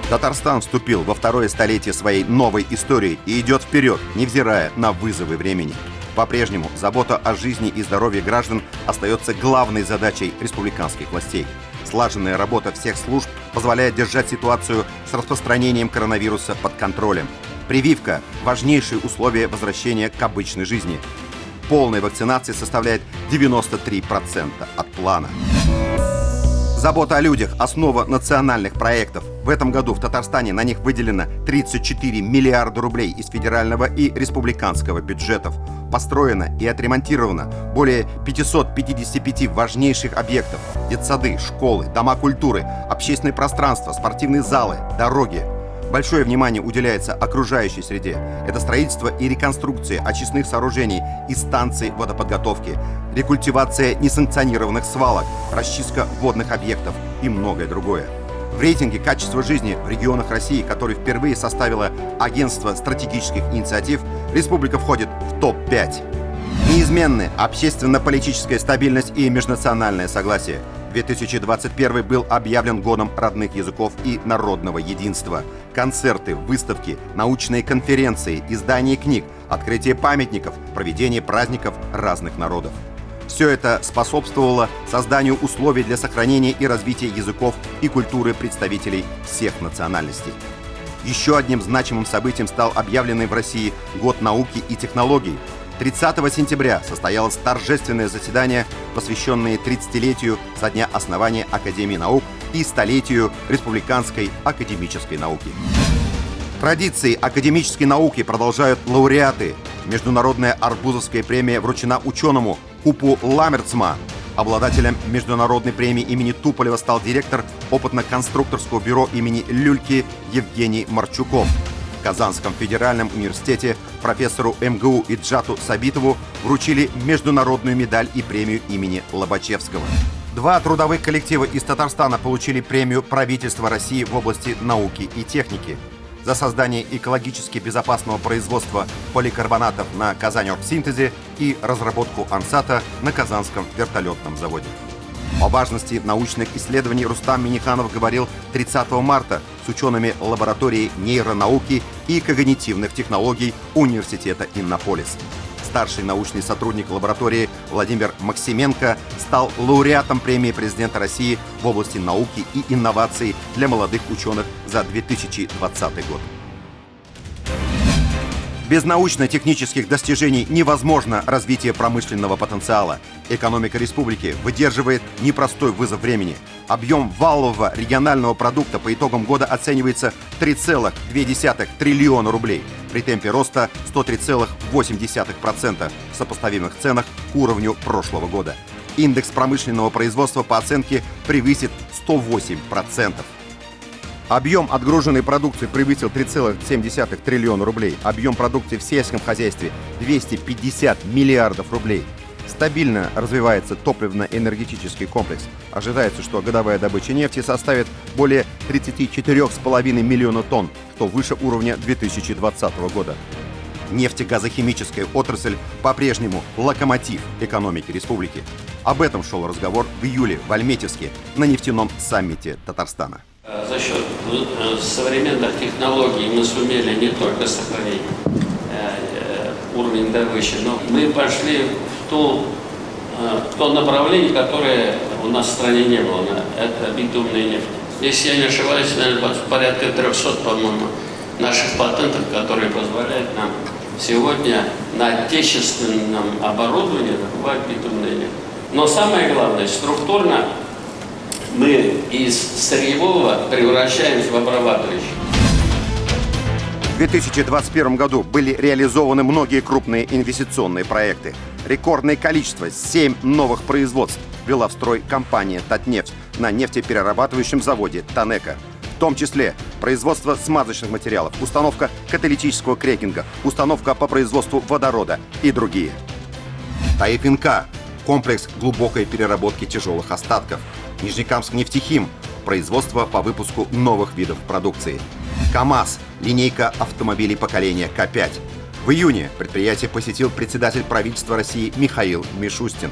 Татарстан вступил во второе столетие своей новой истории и идет вперед, невзирая на вызовы времени. По-прежнему забота о жизни и здоровье граждан остается главной задачей республиканских властей. Слаженная работа всех служб позволяет держать ситуацию с распространением коронавируса под контролем. Прививка – важнейшее условие возвращения к обычной жизни. Полная вакцинация составляет 93% от плана. Забота о людях – основа национальных проектов. В этом году в Татарстане на них выделено 34 миллиарда рублей из федерального и республиканского бюджетов. Построено и отремонтировано более 555 важнейших объектов – детсады, школы, дома культуры, общественные пространства, спортивные залы, дороги. Большое внимание уделяется окружающей среде. Это строительство и реконструкция очистных сооружений и станций водоподготовки, рекультивация несанкционированных свалок, расчистка водных объектов и многое другое. В рейтинге качества жизни в регионах России, который впервые составило Агентство стратегических инициатив, республика входит в топ-5. Неизменны общественно-политическая стабильность и межнациональное согласие. 2021 был объявлен годом родных языков и народного единства. Концерты, выставки, научные конференции, издание книг, открытие памятников, проведение праздников разных народов. Все это способствовало созданию условий для сохранения и развития языков и культуры представителей всех национальностей. Еще одним значимым событием стал объявленный в России Год науки и технологий. 30 сентября состоялось торжественное заседание, посвященное 30-летию со дня основания Академии наук и столетию республиканской академической науки. Традиции академической науки продолжают лауреаты. Международная арбузовская премия вручена ученому Купу Ламмертсма. Обладателем международной премии имени Туполева стал директор опытно-конструкторского бюро имени Люльки Евгений Марчуков. В Казанском федеральном университете профессору МГУ Иджату Сабитову вручили международную медаль и премию имени Лобачевского. Два трудовых коллектива из Татарстана получили премию правительства России в области науки и техники. За создание экологически безопасного производства поликарбонатов на Казаньоргсинтезе и разработку ансата на Казанском вертолетном заводе. О важности научных исследований Рустам Минниханов говорил 30 марта с учеными лаборатории нейронауки и когнитивных технологий Университета Иннополис. Старший научный сотрудник лаборатории Владимир Максименко стал лауреатом премии президента России в области науки и инноваций для молодых ученых за 2020 год. Без научно-технических достижений невозможно развитие промышленного потенциала. Экономика республики выдерживает непростой вызов времени. Объем валового регионального продукта по итогам года оценивается в 3,2 триллиона рублей при темпе роста 103,8% в сопоставимых ценах к уровню прошлого года. Индекс промышленного производства по оценке превысит 108%. Объем отгруженной продукции превысил 3,7 триллиона рублей. Объем продукции в сельском хозяйстве 250 миллиардов рублей. Стабильно развивается топливно-энергетический комплекс. Ожидается, что годовая добыча нефти составит более 34,5 миллиона тонн, что выше уровня 2020 года. Нефтегазохимическая отрасль по-прежнему локомотив экономики республики. Об этом шел разговор в июле в Альметьевске на нефтяном саммите Татарстана. За счет современных технологий мы сумели не только сохранить уровень добычи, но мы пошли в то направление, которое у нас в стране не было. Это битумная нефть. Если я не ошибаюсь, наверное, порядка 300, по-моему, наших патентов, которые позволяют нам сегодня на отечественном оборудовании добывать битумную нефть. Но самое главное, структурно мы из сырьевого превращаемся в обрабатывающий. В 2021 году были реализованы многие крупные инвестиционные проекты. Рекордное количество – 7 новых производств – ввела в строй компания «Татнефть» на нефтеперерабатывающем заводе «Танеко». В том числе производство смазочных материалов, установка каталитического крекинга, установка по производству водорода и другие. ТАИФ-НК – комплекс глубокой переработки тяжелых остатков. Нижнекамск-Нефтехим – производство по выпуску новых видов продукции. КАМАЗ – линейка автомобилей поколения К5. В июне предприятие посетил председатель правительства России Михаил Мишустин.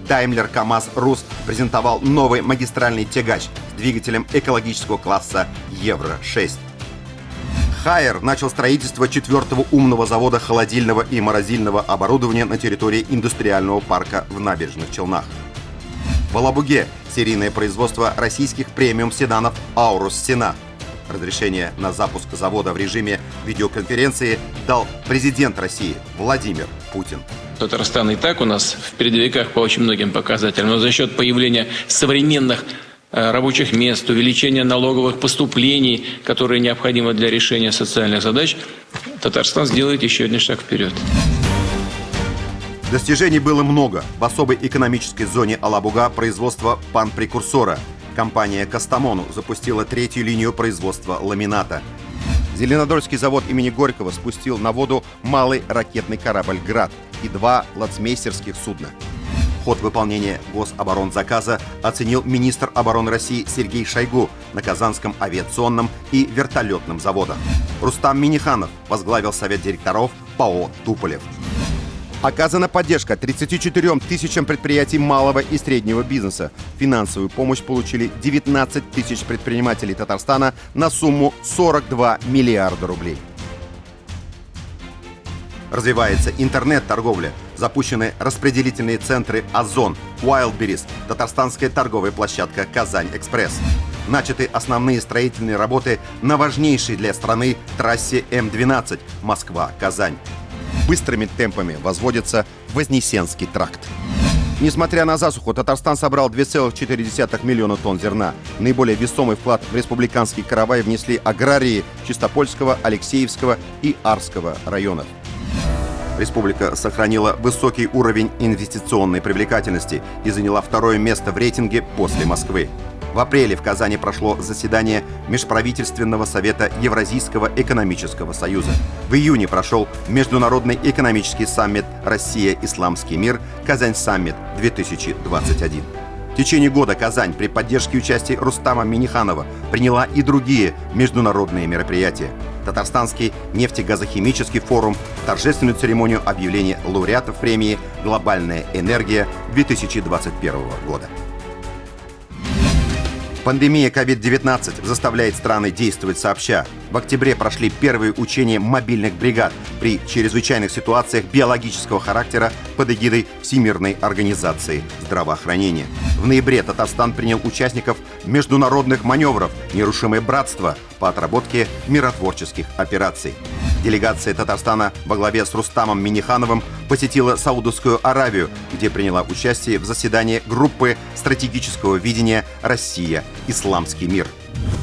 Daimler КамАЗ Рус презентовал новый магистральный тягач с двигателем экологического класса Евро-6. Хайер начал строительство 4-го умного завода холодильного и морозильного оборудования на территории индустриального парка в Набережных Челнах. В Алабуге серийное производство российских премиум-седанов «Аурус Сена». Разрешение на запуск завода в режиме видеоконференции дал президент России Владимир Путин. Татарстан и так у нас в передовиках по очень многим показателям, но за счет появления современных рабочих мест, увеличения налоговых поступлений, которые необходимы для решения социальных задач, Татарстан сделает еще один шаг вперед. Достижений было много. В особой экономической зоне Алабуга производство панпрекурсора. Компания «Кастамону» запустила 3-ю линию производства ламината. Зеленодольский завод имени Горького спустил на воду малый ракетный корабль «Град» и 2 лоцмейстерских судна. Ход выполнения гособоронзаказа оценил министр обороны России Сергей Шойгу на Казанском авиационном и вертолетном заводах. Рустам Минниханов возглавил совет директоров ПАО «Туполев». Оказана поддержка 34 тысячам предприятий малого и среднего бизнеса. Финансовую помощь получили 19 тысяч предпринимателей Татарстана на сумму 42 миллиарда рублей. Развивается интернет-торговля. Запущены распределительные центры «Озон», «Wildberries», татарстанская торговая площадка «Казань-Экспресс». Начаты основные строительные работы на важнейшей для страны трассе М-12 Москва-Казань. Быстрыми темпами возводится Вознесенский тракт. Несмотря на засуху, Татарстан собрал 2,4 миллиона тонн зерна. Наиболее весомый вклад в республиканский каравай внесли аграрии Чистопольского, Алексеевского и Арского районов. Республика сохранила высокий уровень инвестиционной привлекательности и заняла 2-е место в рейтинге после Москвы. В апреле в Казани прошло заседание Межправительственного совета Евразийского экономического союза. В июне прошел Международный экономический саммит «Россия-Исламский мир» «Казань-саммит 2021». В течение года Казань при поддержке участия Рустама Минниханова приняла и другие международные мероприятия. Татарстанский нефтегазохимический форум, торжественную церемонию объявления лауреатов премии «Глобальная энергия» 2021 года. Пандемия COVID-19 заставляет страны действовать сообща. В октябре прошли первые учения мобильных бригад при чрезвычайных ситуациях биологического характера под эгидой Всемирной организации здравоохранения. В ноябре Татарстан принял участников международных маневров «Нерушимое братство» по отработке миротворческих операций. Делегация Татарстана во главе с Рустамом Миннихановым посетила Саудовскую Аравию, где приняла участие в заседании группы стратегического видения «Россия. Исламский мир».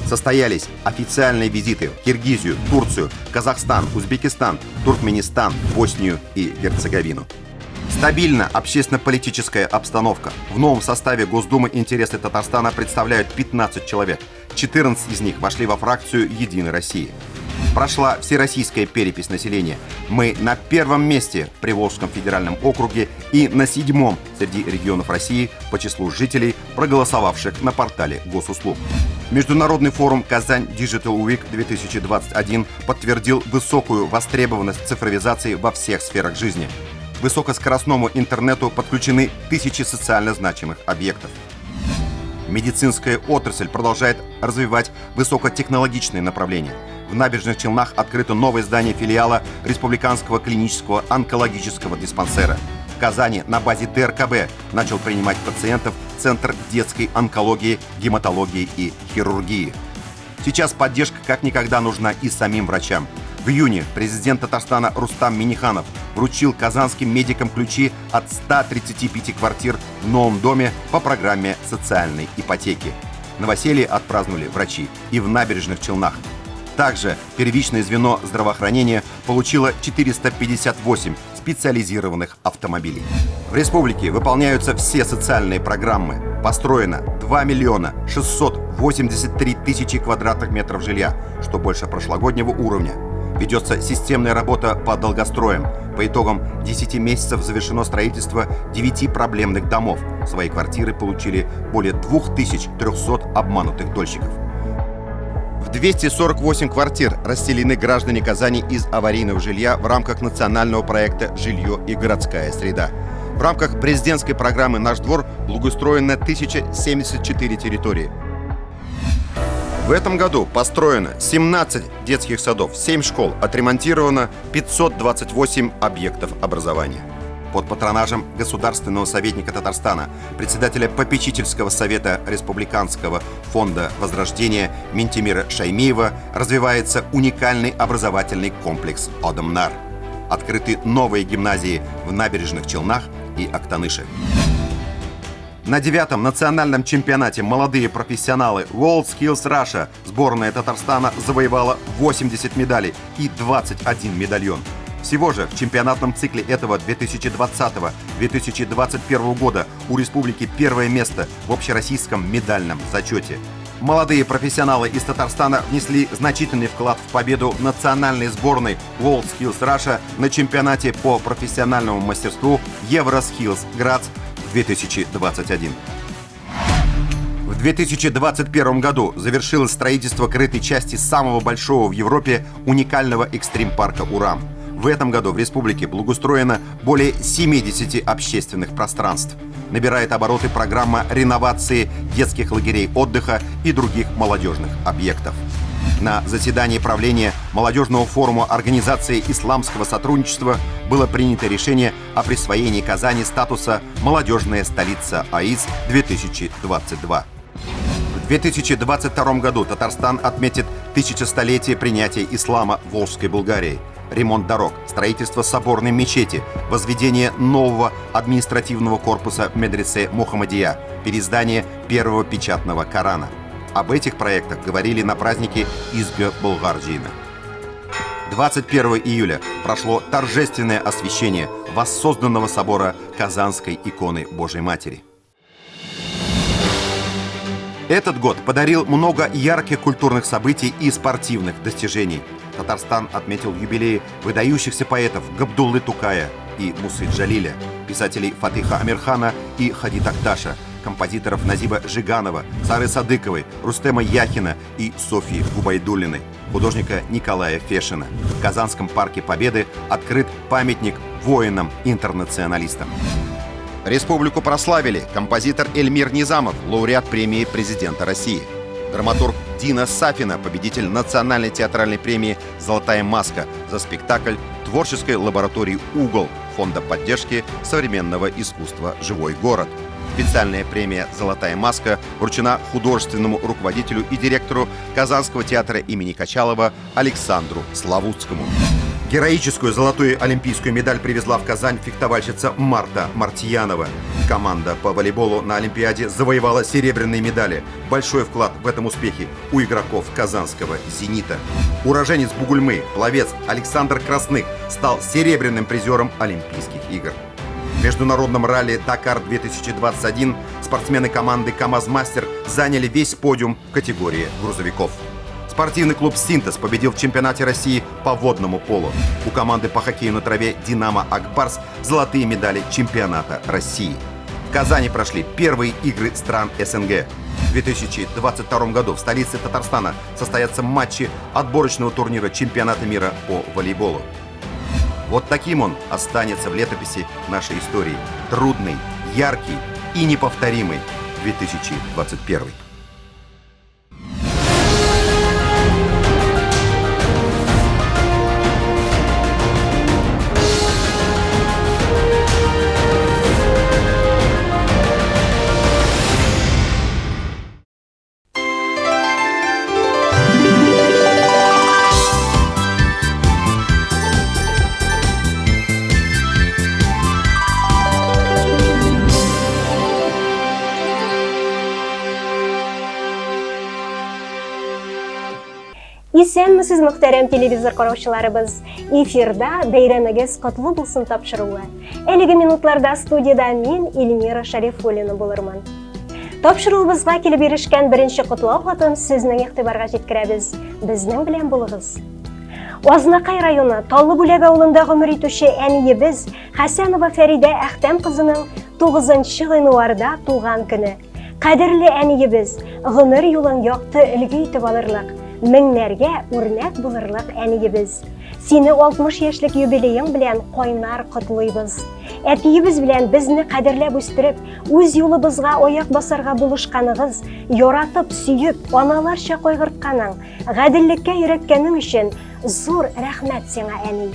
Состоялись официальные визиты в Киргизию, Турцию, Казахстан, Узбекистан, Туркменистан, Боснию и Герцеговину. Стабильна общественно-политическая обстановка. В новом составе Госдумы интересы Татарстана представляют 15 человек. 14 из них вошли во фракцию «Единой России». Прошла всероссийская перепись населения. Мы на первом месте в Приволжском федеральном округе и на 7-м среди регионов России по числу жителей, проголосовавших на портале госуслуг. Международный форум «Казань Digital Week 2021» подтвердил высокую востребованность цифровизации во всех сферах жизни. Высокоскоростному интернету подключены тысячи социально значимых объектов. Медицинская отрасль продолжает развивать высокотехнологичные направления. В Набережных Челнах открыто новое здание филиала Республиканского клинического онкологического диспансера. В Казани на базе ДРКБ начал принимать пациентов Центр детской онкологии, гематологии и хирургии. Сейчас поддержка как никогда нужна и самим врачам. В июне президент Татарстана Рустам Минниханов вручил казанским медикам ключи от 135 квартир в новом доме по программе социальной ипотеки. Новоселье отпраздновали врачи и в Набережных Челнах. Также первичное звено здравоохранения получило 458 специализированных автомобилей. В республике выполняются все социальные программы. Построено 2 миллиона 683 тысячи квадратных метров жилья, что больше прошлогоднего уровня. Ведется системная работа по долгостроям. По итогам 10 месяцев завершено строительство 9 проблемных домов. Свои квартиры получили более 2300 обманутых дольщиков. В 248 квартир расселены граждане Казани из аварийного жилья в рамках национального проекта «Жилье и городская среда». В рамках президентской программы «Наш двор» благоустроено 1074 территории. В этом году построено 17 детских садов, 7 школ, отремонтировано 528 объектов образования. Под патронажем государственного советника Татарстана, председателя попечительского совета Республиканского фонда Возрождения Минтимера Шаймиева развивается уникальный образовательный комплекс «Одамнар». Открыты новые гимназии в Набережных Челнах и Актаныше. На 9-м национальном чемпионате «Молодые профессионалы» WorldSkills Russia сборная Татарстана завоевала 80 медалей и 21 медальон. Всего же в чемпионатном цикле этого 2020-2021 года у республики первое место в общероссийском медальном зачете. Молодые профессионалы из Татарстана внесли значительный вклад в победу национальной сборной WorldSkills Russia на чемпионате по профессиональному мастерству EuroSkills Graz 2021. В 2021 году завершилось строительство крытой части самого большого в Европе уникального экстрим-парка «Урам». В этом году в республике благоустроено более 70 общественных пространств. Набирает обороты программа реновации детских лагерей отдыха и других молодежных объектов. На заседании правления молодежного форума Организации исламского сотрудничества было принято решение о присвоении Казани статуса «Молодежная столица АИС-2022». В 2022 году Татарстан отметит 1100-летие принятия ислама Волжской Булгарией. Ремонт дорог, строительство соборной мечети, возведение нового административного корпуса медресе Мухаммадия, переиздание первого печатного Корана. Об этих проектах говорили на празднике Изге Булгар-Җыены. 21 июля прошло торжественное освящение воссозданного собора Казанской иконы Божьей Матери. Этот год подарил много ярких культурных событий и спортивных достижений. Татарстан отметил юбилеи выдающихся поэтов Габдуллы Тукая и Мусы Джалиля, писателей Фатиха Амирхана и Хади Такташа, композиторов Назиба Жиганова, Сары Садыковой, Рустема Яхина и Софьи Губайдуллиной, художника Николая Фешина. В Казанском парке Победы открыт памятник воинам-интернационалистам. Республику прославили композитор Эльмир Низамов, лауреат премии президента России. Драматург Дина Сафина, победитель национальной театральной премии «Золотая маска» за спектакль творческой лаборатории «Угол» Фонда поддержки современного искусства «Живой город». Специальная премия «Золотая маска» вручена художественному руководителю и директору Казанского театра имени Качалова Александру Славутскому. Героическую золотую олимпийскую медаль привезла в Казань фехтовальщица Марта Мартьянова. Команда по волейболу на Олимпиаде завоевала серебряные медали. Большой вклад в этом успехе у игроков казанского «Зенита». Уроженец Бугульмы, пловец Александр Красных стал серебряным призером Олимпийских игр. В международном ралли «Дакар-2021» спортсмены команды «КамАЗ-Мастер» заняли весь подиум в категории грузовиков. Спортивный клуб «Синтез» победил в чемпионате России по водному полу. У команды по хоккею на траве «Динамо Акбарс» золотые медали чемпионата России. В Казани прошли первые игры стран СНГ. В 2022 году в столице Татарстана состоятся матчи отборочного турнира чемпионата мира по волейболу. Вот таким он останется в летописи нашей истории. Трудный, яркий и неповторимый 2021. Исәнмесез, мөхтәрәм телевизор караучыларыбыз. Эфирда бәйрәмегез котлы булсын тапшыруы. Әлеге минутларда студиядә мин Эльмира Шарифуллина булырмын. Тапшыруыбызга килеп ирешкән беренче котлау хатын сезнең игътибарга җиткерәбез. Безнең белән булыгыз. Азнакай районы Таллы Бүләк авылында гомер итүче әниебез Хәсәнова Фәридә Әхтәм кызының 9 гыйнварда туган көне. Кадерле әниебез, гомер юлын якты өлге итеп алырлык. меңнәргә үрнәк булырлык әниебез. Сине 60 яшьлек юбилеең белән кайнар котлыйбыз. Әтиебез белән безне кадерләп үстереп, үз юлыбызга аяк басарга булышканыгыз, яратып, сөеп, аналарча кайгыртканың, гаделлеккә өйрәткәнең өчен зур рәхмәт сиңа, әни.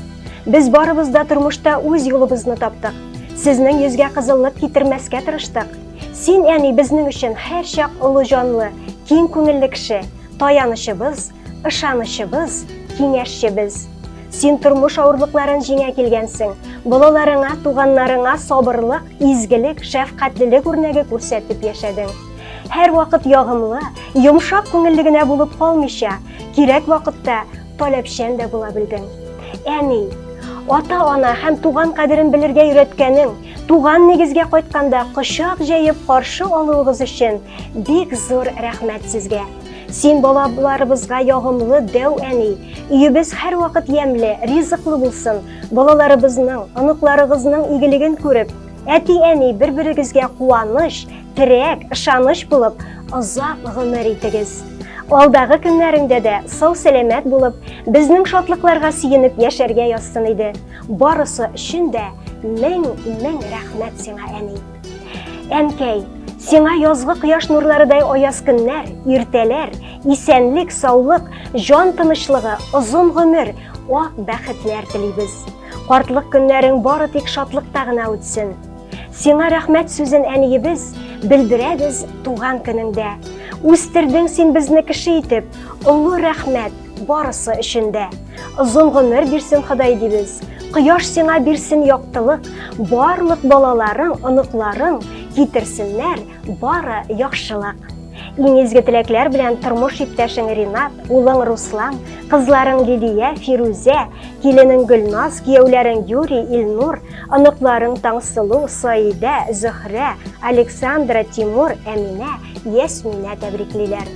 Без барыбыз да тормышта үз юлыбызны таптык. Сезнең йөзгә кызыллык китермәскә тырыштык. Син, әни, безнең өчен һәрчак олы җанлы, киң күңелле кеше, таянычыбыз, ышанычыбыз, киңәшчебез. Син тормыш авырлыкларын җиңә килгәнсең. Балаларыңа, туганнарыңа сабырлык, изгелек, шәфкатьлелек үрнәге күрсәтеп яшәдең. Һәрвакыт ягымлы, йомшак күңелле генә булып калмыйча, кирәк вакытта таләпчән дә була белдең. Әни, ата-ана һәм туган кадерен белергә өйрәткәнең, туган нигезгә кайтканда кочак җәеп каршы алуыгыз өчен бик зур рәхмәт сезгә. Син балаларыбызга ягымлы дәү әни. Өебез һәрвакыт ямьле, ризыклы булсын. Балаларыбызның, оныкларыгызның игелеген күреп, әти-әни бер-берегезгә куаныч, терәк, ышаныч булып, озак гомер итегез. Алдагы көннәреңдә дә сау-сәламәт булып, безнең шатлыкларга сөенеп яшәргә язсын иде. Барысы өчен дә мең-мең рәхмәт сиңа, әни. Әнкәй, сиңа язгы кояш нурларыдай аяз көннәр, иртәләр, исәнлек, саулык, җан тынычлыгы, озын гомер, ак бәхетләр телибез. Картлык көннәрең бары тик шатлыкта гына үтсен. Сиңа рәхмәт сүзен әниебез белдерәбез туган көнеңдә. Үстердең син безне кеше итеп, олы рәхмәт барысы өчен дә. Озын гомер бирсен Ходай дибез. Кояш сиңа бирсен яктылык, барлык балаларың, оныкларың китерсеннәр бары яхшылык. Иң изге теләкләр белән тормыш иптәшең Ринат, улың Руслан, кызларың Лилия, Фирүзә, киленең Гөлназ, кияүләрең Юрий, Илнур, оныкларың Таңсылу, Саидә, Зөһрә, Александра, Тимур, Әминә, Ясминә тәбриклиләр.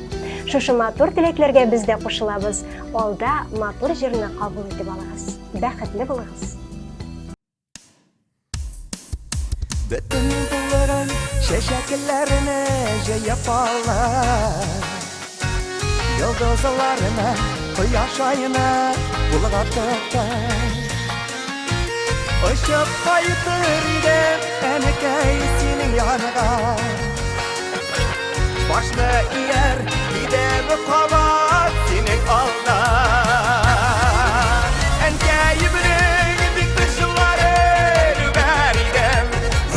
Шушы матур теләкләргә без дә кушылабыз. Алда матур җырны кабул итеп алыгыз. Бәхетле булыгыз! Бөтен булырын чәчәкләрне җыеп алып, Йолдызларны, кояш айны кулга тотып, Очып кайтыр идем, әнекәй, синең янга. Башны ияр идем кабат синең алда. Әнкәемнең бик дышларын үбәр идем,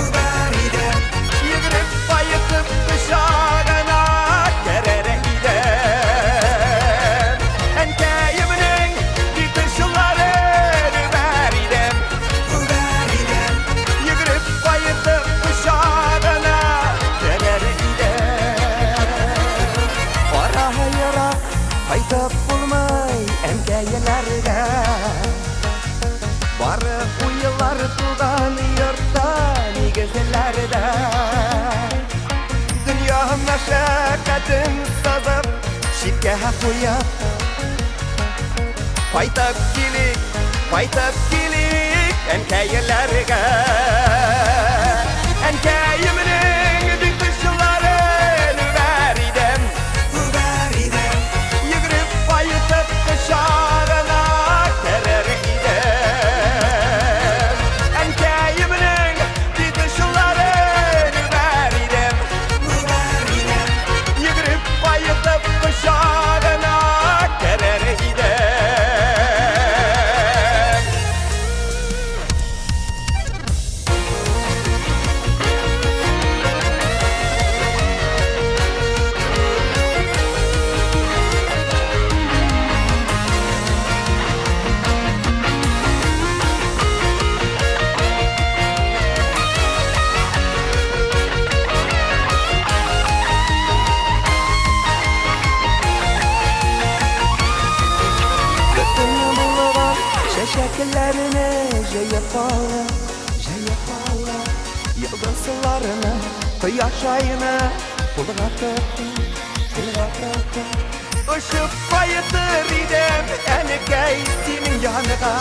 үбәр идем. Йөгереп кайтып кочагына керер идем. Әнкәемнең бик дышларын үбәр идем, үбәр идем. Йөгереп кайтып кочагына керер идем. Ара ерак кайтып булмый әнкәйләргә. Бары уйлар туган йортта, нигезләрдә. Дөнья мәшәкатен сызып, читкә куеп, кайтып килик, кайтып килик әнкәйләргә. Әнкәемнең бик дышларын үбәр идем, үбәр идем. Йөгереп кайтып кочагына керер идем. Әнкәемнең бик дышларын үбәр идем, үбәр идем. Йөгереп кайтып кочагына керер идем. Бөтен булган чәчәкләрне җыеп алып, җыеп алып, йолдызларны, кояш айны кулга тотып, кулга тотып, очып кайтыр идем, әнекәй, синең янга.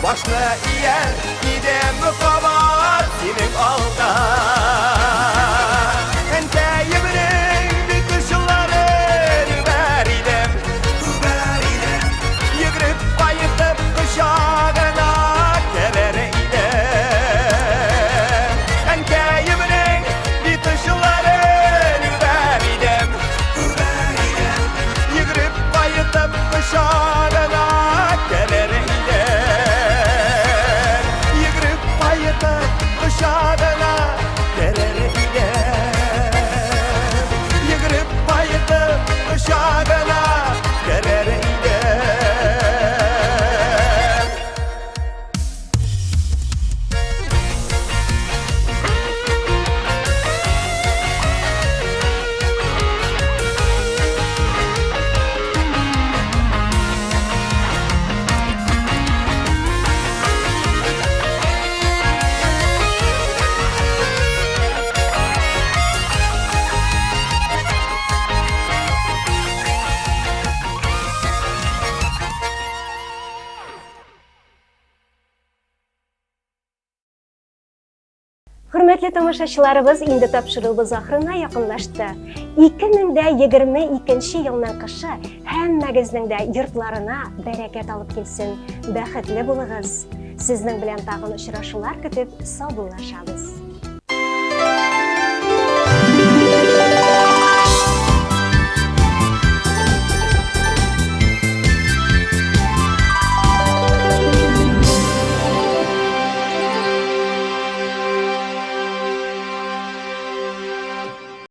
Башны ияр идем кабат синең алда. Әнкәемнең бик дышларын үбәр Хөрмәтле тамашачыларыбыз, инде тапшыруыбыз ахырына якынлашты. 2022 елның кышы һәммәгезнең дә йортларына бәрәкәт алып килсен. Бәхетле булыгыз. Сезнең белән тагын очрашулар көтеп саубуллашабыз.